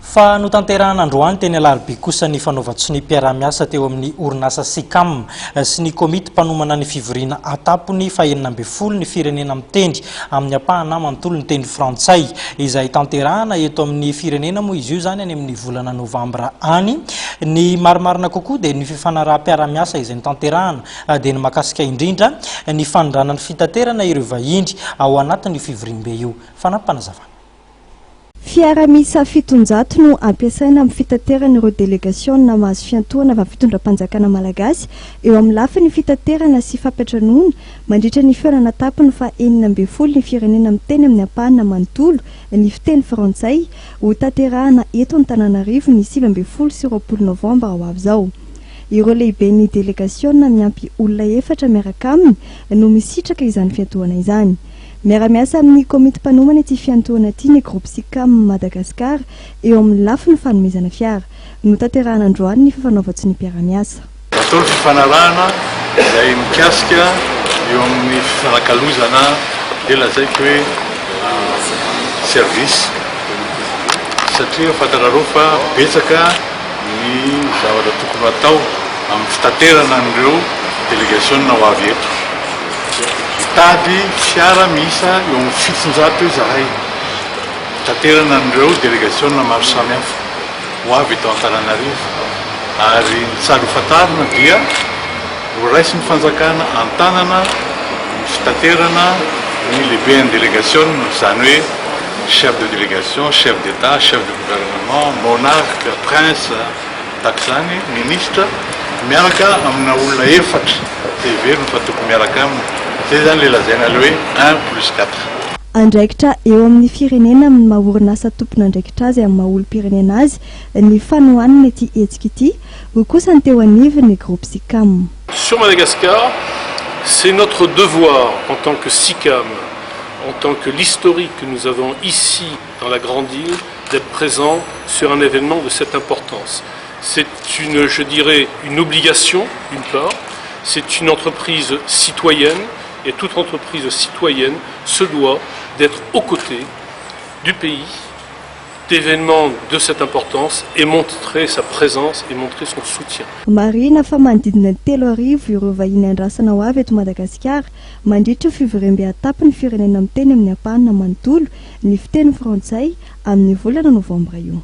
Fa notanterahana androany teny Alarobia kosa ny fanaovan-tsoniam-piaraha-miasa teo amin'ny orinasa Sicam sy ny komity mpanomana ny fivoriana an-tampony fahenina ambin'ny folo ny firenena miteny amin'ny ampahana manontolo ny teny frantsay, izay tanterahana eto amin'ny firenena moa izy io zany any amin'ny volana novambra any. Ny marimarina kokoa dia ny fifanaraham-piaraha-miasa izay notanterahana dia ny mahakasika indrindra ny fanondrana ny fitaterana ireo vahiny ao anatin'ny fivoriambe io. Fanampim-panazavana. Fiara miisa 700 no ampiasaina amin'ny fitaterana ireo delegasiona mahazo fiantohana avy amin'ny fitondram-panjakana malagasy eo amin'ny lafiny fitaterana sy fampiantranoana mandritra ny fihaonana an-tampony faha-16 ny firenena miteny amin'ny ampahana manontolo ny fiteny frantsay, ho tanterahana eto Antananarivo ny 19 sy 20 novambra ho avy izao. Ireo lehiben'ny delegasiona miampy olona efatra miaraka aminy no misitraka izany fiantohana izany. Miara-miasa amin'ny komity mpanomana ity fiantohana ity ny groupe Sicam Madagascar eo amin'ny lafiny fanomezana fiara. Notanterahana androany ny fifanaovan-tsoniam-piarahamiasa. Atao ny fifanarahana izay mikasika eo amin'ny fifanakalozana dia lazaiko hoe service, satria fantatrareo fa betsaka ny zavatra tokony ho atao amin'ny fitaterana an'ireo delegasiona ho avy eto. Mitady fiara miisa eo amin'ny 700 eo izahay hitaterana an'ireo delegasiona maro samihafa ho avy eto Antananarivo, ary ny tsara ho fantarina dia ho raisin'ny fanjakana an-tanana ny fitaterana ny lehiben'ny delegasiona, izany hoe chef de délégation, chef d'État, chef de gouvernement, monarque, prince, tahaka izany, ministre, miaraka amina olona efatra izay heveriny fa tokony miaraka aminy. Izay izany ilay lazaina ilay hoe 1 plus 4. Andraikitra eo amin'ny firenena amin'ny maha orinasa tompon'andraikitra azy amin'ny maha olom-pirenena azy ny fanohanana ity hetsika ity, hoy kosa ny teo anivon'ny groupe Sicam. Sur Madagascar, c'est notre devoir en tant que SICAM, en tant que l'historique que nous avons ici dans la Grande Île, d'être présent sur un événement de cette importance. C'est une, je dirais, une obligation, d'une part, c'est une entreprise citoyenne, et toute entreprise citoyenne se doit d'être aux côtés du pays, d'événements de cette importance et montrer sa présence et montrer son soutien. Marina fa manodidina ny 3000 ireo vahiny andrasana ho avy eto Madagasikara mandritra io fivoriambe an-tampony firenena miteny amin'ny ampahana manontolo ny fiteny frantsay amin'ny volana novambra io.